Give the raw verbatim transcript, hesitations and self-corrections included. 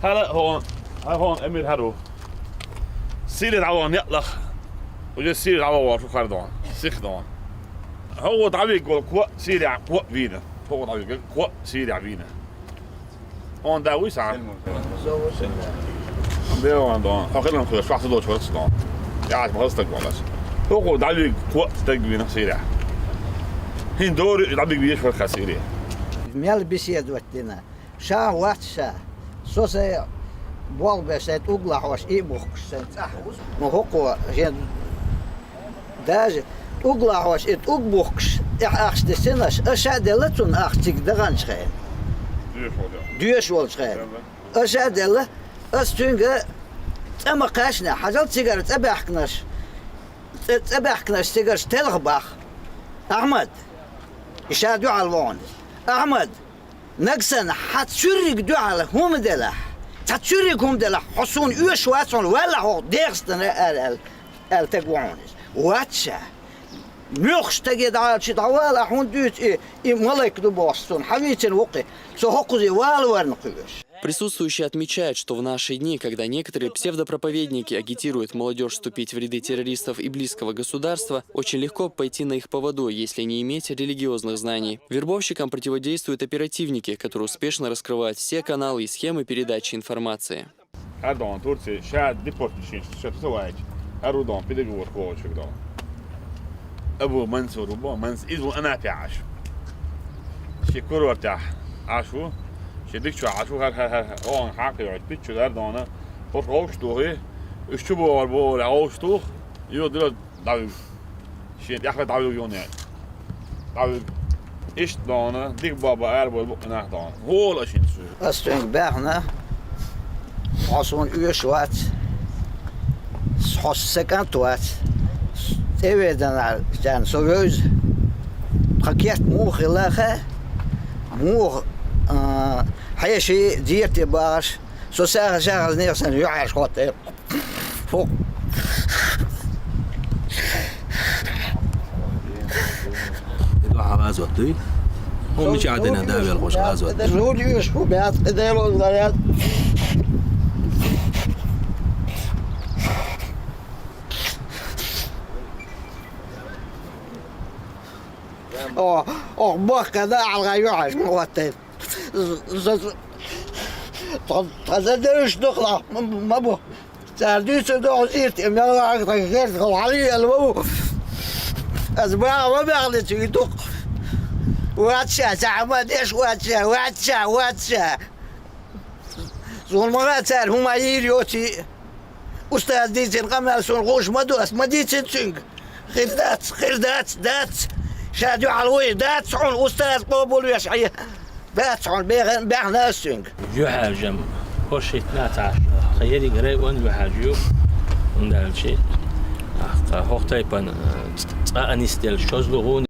Хьала хьона, хьа хьона, Эмир, хьару. Сире дӀавахана ялх. Уже сире дӀавахана шу хар дона. Сих дона. ХӀокхо дӀавигга волу коа сирехь коа вийна. ХӀокхо дӀавигга коа сирехь вийна. Хьона да вуй схьа? Беа ван дона. Хьо хилам хир, швахта доцуш вац дона. ЯӀаш ма хаза стаг ван ас. ХӀокхо дӀавигга коа стаг вийна сирехь. ХӀин дори дӀабигга везаш вара хьа сире. Мел беседовать дина. Ша вац ша. Со сайн болх беш, сайн тӀулг лахьош и а бухкуш, сайн цӀахь. Ну, хӀокхо, хен, даже тӀулг лахьош и тӀулг бухкуш, тӀехь ахча дисинарш, аша а делла цунна ахча цига даханчу хенахь. Доьшуш волчу хенахь. Аша а делла, ас цуьнга цӀа ма кхаьчна, хьажал цигара цӀа баьхкинарш, цӀа, цӀа баьхкинарш цигарш телха бах. Ахьмад, и ша дуьхьал вогӀун. Ахьмад, нагахь санна, хьан цуьрриг дуьхьал хӀума делахь, цхьа цуьрриг хӀума делахь, хьо суна оьшуш вац, хьуна валлахь хӀокху дехастана аьлла, аьлла, аьлла таг ву хьуна иза. Вац ша. Муьлххачу стаге дӀа, чи дӀавала, ахьа хӀунда дуьйцу и, и малайк ду бохуш суна? Хьан вийцина ву кхин? Со хӀокхузе валаварна кхуьуш. Присутствующие отмечают, что в наши дни, когда некоторые псевдопроповедники агитируют молодежь вступить в ряды террористов и близкого государства, очень легко пойти на их поводу, если не иметь религиозных знаний. Вербовщикам противодействуют оперативники, которые успешно раскрывают все каналы и схемы передачи информации. Эрдоган Турци ша депортничийна ша тусавайча, Эрдоган педагогаш вогӀучуьра дона. Абу Мансур ву бо, Манс-, иза ву Анапехь Ӏаш. Ши курортехь Ӏаш ву, ши дика чохь Ӏаш ву, хӀара, хӀара, хӀара, охан хьакхайоьхьуш, пиччу Эрдогана, хӀорш гӀовш тухий, уьш чу богӀур бу олий гӀовш тух, йо, дила дӀавуьгу. Шен тӀехь дӀавуьгу юхане. ДӀавуьгу. Иштта дона, дика баба арабойла бу нах дона. ГӀола шин цуьра. Ас цуьнга баьхна, хьо суна оьшуш вац, хьо сан кӀант вац. ТӀеведанарчарна со вевза. Тхан кет муха хилла хаьа, муха, а, хьеший дерте багӀаш, со сагӀа-сагӀа нехан санна юьхьӀаьржа хӀоттайо. Фу. И дуьхьа гӀазот дуй? ХӀун мича Ӏадина, да, вел хӀуш гӀазот? Зур юьш фу бац, и дело лаяц. О, ох, бохка да, алгӀа юьхьӀаьржа ма хӀоттайо. З-, з-, тхо-, тхо за девиш дукха ма, ма бу. Цара дуьйцур ду хьо зийрта, и мел ваьгӀа тхан херца хьалаелла ма ву. Аса баха ма баьхна цуьнга дукха. Вац ша, ца хьама деш вац ша, вац ша, вац ша. Суна ма хаьа цара хӀума йийр йоций. Устаз дийцина къамел суна хууш ма ду, ас ма дийцина цуьнга. Хир дац, хир дац, дац. Ша дуьхьал вуй, дац хьуна, устаз къобалвеш хье. Дац хьуна, беха-, баьхна ас цуьнга. Юьхьаьржам, хӀорш хӀиттина цхьа, тхан ерриг район юьхьаьржа ю. ХӀунда аьлча, тхан хӀокху тайпана, э, цкъа а нисделла, шозлагӀа